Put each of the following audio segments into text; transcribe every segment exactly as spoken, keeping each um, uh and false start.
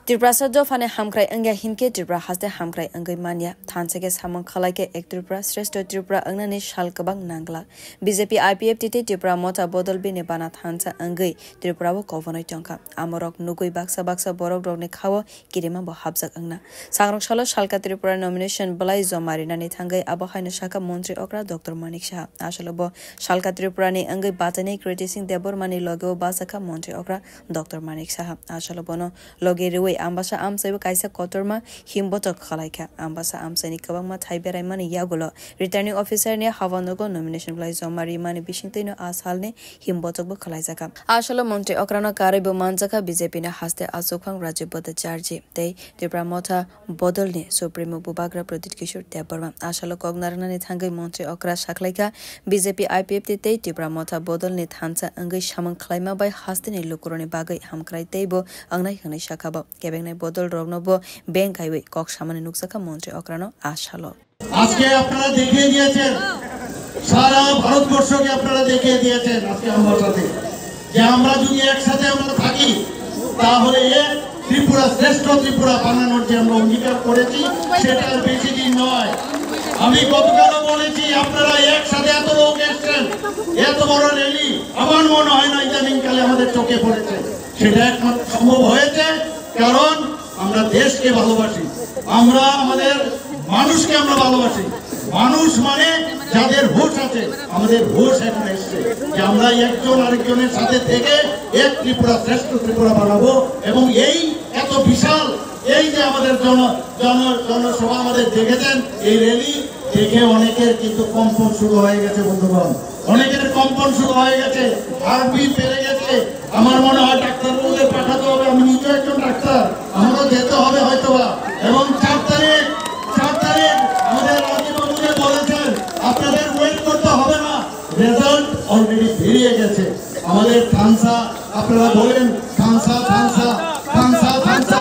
Tiprasa dophani hamkrai wngya hinkhe Tripura haste hamkrai wngwi manya. Thansa khe samung khlai khe ek Tripura, Shrestho Tripura wngnani sal kwbang nangla. B J P I P F T tei Tipra Motha bodol bini bana thansa wngwi Tripura o kobonwi tongkha. Amorok nugwi baksa baksa borok rokni khao kirima bo hapjak wngna. Sangrok salo salka Tripura nomination belai joma rinani thangwi abo haino sakha Montri Okra Doctor Manik Saha. Asalo bo salka Tripura ni wngwi bachainai Kriti Singh Debbarma ni loge o bachakha Montri Okra Doctor Manik Saha. Asalo bono loge rwui Ambasa amchaibo kaisa kotorma himbotok khwlaikha. Ambasa amchaini kwbangma thai beraimani yagulo Returning Officer ni hawango nomination belai joma rimani bisingtwino a salni himbotok bo khwlaijakha. A salo Montri Okrano karwi bo manjakha B J P ni haste achukphang Rajiv Bhattacharjee tei Tipra Motha bodolni Supremo Bubagra Pradyut Kishore Debbarma. A salo kok narwknani thangwi Montri Okra sakhlaikha, B J P I P F T tei Tipra Motha bodolni thansa wngwi samung khlaima bai hasteni lukurokni bagwi hamkrai teibo wngnai hwnwi sakha bo. Kebengnai bodolrokno bo beng kaiwi kok samani nukjakha Montri Okrano a salo. আজকে আপনারা দেখিয়ে দিয়েছেন, সারা ভারতবর্ষকে আপনারা দেখিয়ে দিয়েছেন আজকে আমবাসাতে, যে আমরা যদি একসাথে আমরা থাকি, তাহলে এক ত্রিপুরা, শ্রেষ্ঠ ত্রিপুরা বানানোর যে আমরা অঙ্গীকার করেছি, সেটা আর বেশি দিন নয়। আমি গতকালও বলেছি, আপনারা একসাথে এত লোক এসছেন, এত বড় র‍্যালি, আমার মনে হয় না ইদানিংকালে আমাদের চোখে পড়েছে। সেটা একমাত্র সম্ভব হয়েছে কারণ আমরা দেশকে ভালোবাসি, আমরা আমাদের মানুষকে আমরা ভালোবাসি। মানুষ মানে যাদের হুঁশ আছে, আমাদের হুঁশ এখন এসছে যে আমরা একজন আরেকজনের সাথে থেকে এক ত্রিপুরা, শ্রেষ্ঠ ত্রিপুরা বানাবো। এবং এই এত বিশাল, এই যে আমাদের জন জন জনসভা আমাদের দেখেছেন, এই র‍্যালি দেখে অনেকের কিন্তু কম্পন শুরু হয়ে গেছে বন্ধুগণ, অনেকের কম্পন শুরু হয়ে গেছে, হার্টবিট বেড়ে গেছে। আমার মনে হয় ডাক্তারবাবুদের পাঠাতে হবে, আমি নিজেও একজন ডাক্তার, আমারও যেতে হবে হয়তোবা। এবং চার তারিখ, চার তারিখ আমাদের রাজীববাবু যে বলেছেন, আপনাদের ওয়েট করতে হবে না, রেজাল্ট অলরেডি বেরিয়ে গেছে। আমাদের থানসা, আপনারা বলেন থানসা, থানসা, থানসা, থানসা।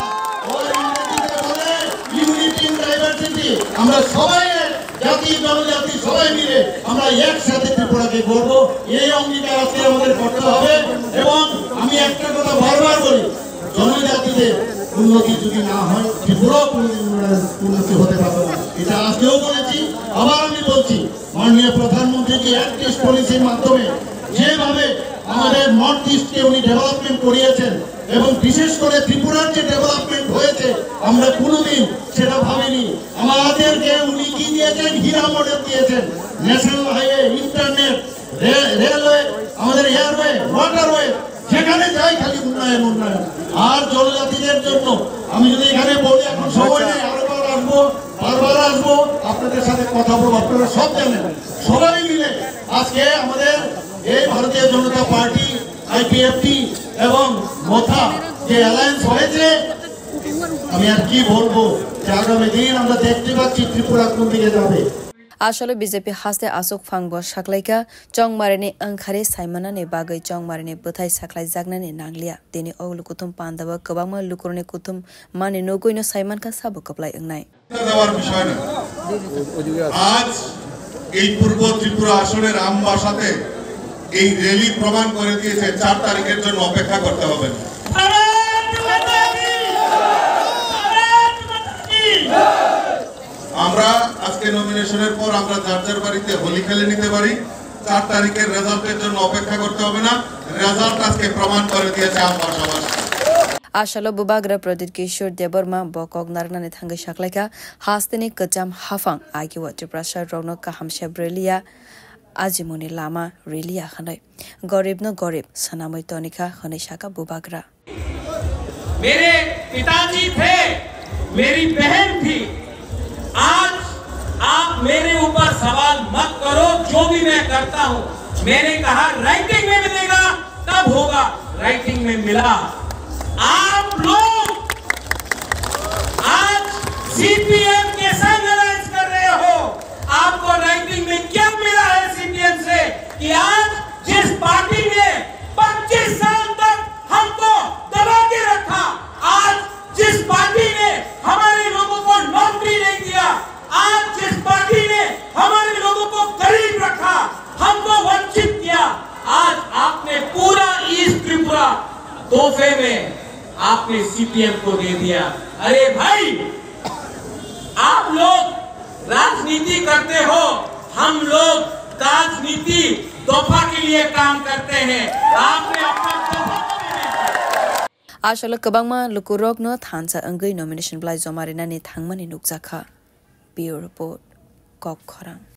ওই ইংরেজিতে বলে ইউনিটি ইন ডাইভার্সিটি। আমরা সবাই এক, জাতি জনজাতি সবাই মিলে আমরা একসাথে ত্রিপুরাকে গড়ব। এই অঙ্গীকার আজকে আমাদের করতে হবে। এবং আমি একটা কথা বারবার বলি, জনজাতিদের উন্নতি যদি না হয়, ত্রিপুরাও কোনোদিন উন্নয়ন, উন্নতি হতে পারবে না। এটা আজকেও বলেছি, আবার আমি বলছি, মাননীয় প্রধানমন্ত্রী যে অ্যাক্ট ইস্ট পলিসির মাধ্যমে যেভাবে আমাদের নর্থ ইস্টকে উনি ডেভেলপমেন্ট করিয়েছেন এবং বিশেষ করে ত্রিপুরার যে ডেভেলপমেন্ট হয়েছে, আমরা কোনোদিন সেটা ভাবিনি। আমাদেরকে উনি কি দিয়েছেন? হীরা মডেল দিয়েছেন, ন্যাশনাল হাইওয়ে, ইন্টারনেট, রে-, রেলওয়ে, আমাদের এয়ারওয়ে, ওয়াটারওয়ে, যেখানে যাই খালি উন্নয়ন, উন্নয়ন। আর জনজাতিদের জন্য আমি যদি এখানে বলি, এখন সময় নেই, আরো বার আসবো, বারবার আসবো, আপনাদের সাথে কথা বলবো, আপনারা সব জানেন। সবাই মিলে আজকে আমাদের এই ভারতীয় জনতা পার্টি, আইপিএফটি এবং মথা যে অ্যালায়েন্স হয়েছে, আমি আর কি বলবো যে আগামী দিন আমরা দেখতে পাচ্ছি ত্রিপুরা কোন দিকে যাবে। Asole B J P haste aswk phang bo saklaikha, chongmarini wngkhari saimanani bagwi chongmarini bwthai saklaijaknani nangliya. Tini o kuthum pandao kwbangma lukurokni kuthum mani nugwino saimankha sabo kwplai wngnai. দেওয়ার বিষয় নয়। আজ এই পূর্ব ত্রিপুরা আসনের আমবাসাতে এই র‍্যালি প্রমাণ করে দিয়েছে, চার তারিখের জন্য অপেক্ষা করতে হবে না। আমরা আজকে নমিনেশনের পর আমরা যার যার বাড়িতে হোলি খেলে নিতে পারি। চার তারিখের রেজাল্টের জন্য অপেক্ষা করতে হবে না, রেজাল্ট আজকে প্রমাণ করে দিয়েছে আমবাসাবাসী। Asalo Bubagra Pradyut Kishore Debbarma bo kok narwknani thangwi saklaikha, hasteni kwcham haphang agio Tiprasa rokno kaham se briliya, ajimoni lama riliya hwnwi. Goribno gorib swnamwi tonikha hwnwi sakha Bubagra. मेरे पिताजी थे, मेरी बहन थी। आज आप मेरे ऊपर सवाल मत करो, जो भी मैं करता हूं, मैंने कहा राइटिंग में मिलेगा, तब होगा, राइटिंग में मिला। आप लोग आज सीपीएम के संग अलायंस कर रहे हो, आपको राइटिंग में क्या मिला है सीपीएम से कि आज जिस पार्टी ने पच्चीस साल तक हमको दबा के रखा, आज जिस पार्टी ने हमारे लोगों को नौकरी नहीं दिया, आज जिस पार्टी ने हमारे लोगों को गरीब रखा, हमको वंचित किया, आज आपने पूरा ईस्ट त्रिपुरा तोहफे में आपने सीपीएम को दे दिया। अरे भाई, आप लोग राजनीति करते हो, हम लोग राजनीति दफा के लिए काम करते हैं। आपने अपना दफा को भी नहीं किया। Aswk kwbangma lukurokno thansa wngwi nomination bwlai joma rinani thangmani nukjakha. Bureau Report, Kok Khorang.